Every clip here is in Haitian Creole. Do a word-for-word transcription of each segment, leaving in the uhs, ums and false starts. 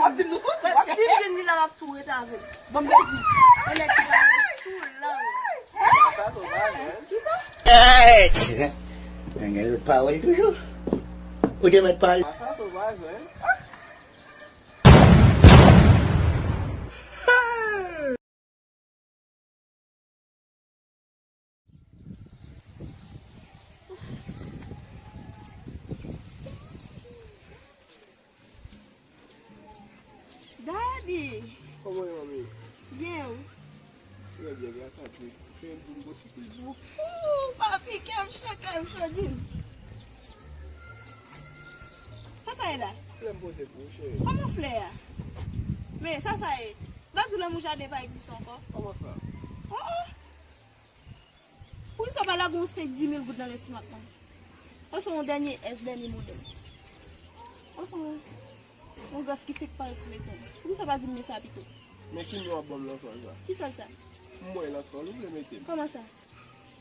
W ap di m nou tout. Si m jwenn li la, m ap tou rete avè l. Bon, m te di. Yon nèg ki pale sou lang. Hey! Nèg yo pawòl toujou. Ou te mèt pale. Daddy! Kòman w ye, manmi? Byen, ou? Trè byen, byen santi. Fè yon ti gwo sipil pou. Ooh, papi, kè m cho, kè m cho, di m. Sa sa ye la? Flè m poze pou ou, cheri. Kòman flè a? Men, sa sa ye? Pa di lanmou jaden pa egziste ankò. Kòman sa? Oh, oh. Poukisa w pa lage yon senk di mil goud nan lestimat lan? Ou se yon dènye S, dènye modèl. Ou se yon, yon grèf ki fèk parèt sou mete m. Poukisa w pa di m men sa pito? Men ki non w ap ban m nan sòl sa? Ki sòl sa? M wè nan sòl ou vle mete m. Kòman sa?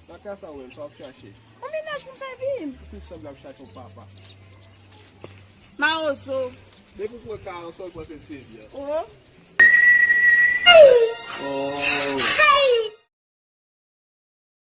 Nan ka sa ou menm, sa w ap chache? Yon mennaj pou m fè vi m. Ou sanble ap chache yon papa. Mawozo. Depi w wè ka an sòl, panse se vye. Oh. Oh.